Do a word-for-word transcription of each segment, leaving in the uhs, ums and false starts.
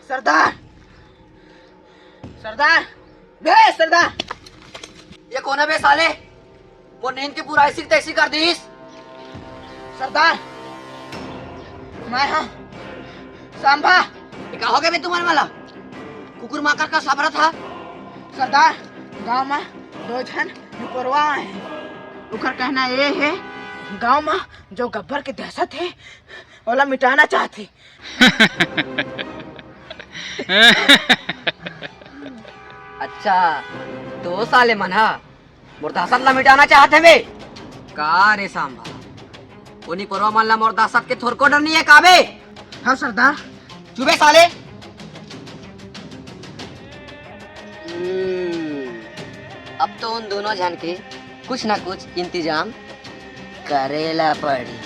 सरदार, सरदार, बे सरदार। ये कोन हे बे साले? मोर नींद के पूरा ऐसी तैसी कर दीस। सरदार, मैं हा सांभा। ये का हो गया बे तुम्हारे वाला? कुकुर माकर का सबरा था। सरदार, गांव में दो झन निपोरवा आए हे। ओकर कहना ये हे, गांव में जो गब्बर के दहशत हे, ओला मिटाना चाहथे। अच्छा, तो साले मन हा मोर दहशत ला मिटाना चाहत हे बे? का रे सांभा, ओ निपोरवा मन ला मोर दहशत के थोरको डर नहीं हे का बे? हाँ सरदार। चुप बे साले। हम्म, अब तो उन दोनों झन के कुछ ना कुछ इंतजाम करे ला पड़ी।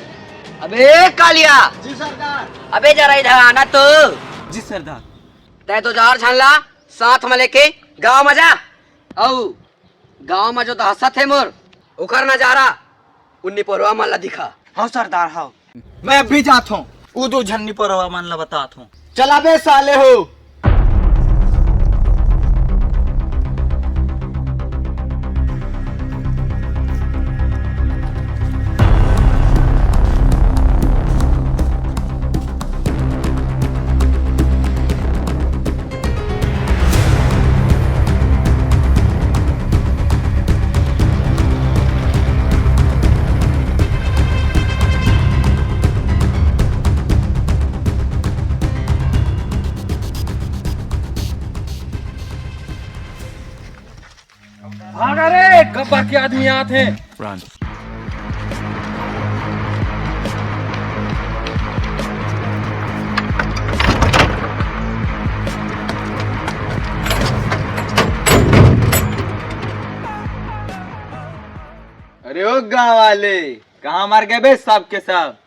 अबे कालिया! जी सरदार। अबे जरा इधर आना तो। जी सरदार। तै दो चार झन ला साथ में लेके गांव में जा। अउ गांव में जो दहशत हे मोर, ओकर नजारा उन निपोरवा मन ला दिखा। हव सरदार, हव। मैं अभी जात हूँ, उ दो झन निपोरवा मन ला बतात हूँ। चला बे साले हो। भागा रे, गब्बर के आदमी आत हे। Run। अरे ओ गांव वाले, कहाँ मर गए बे सब के सब?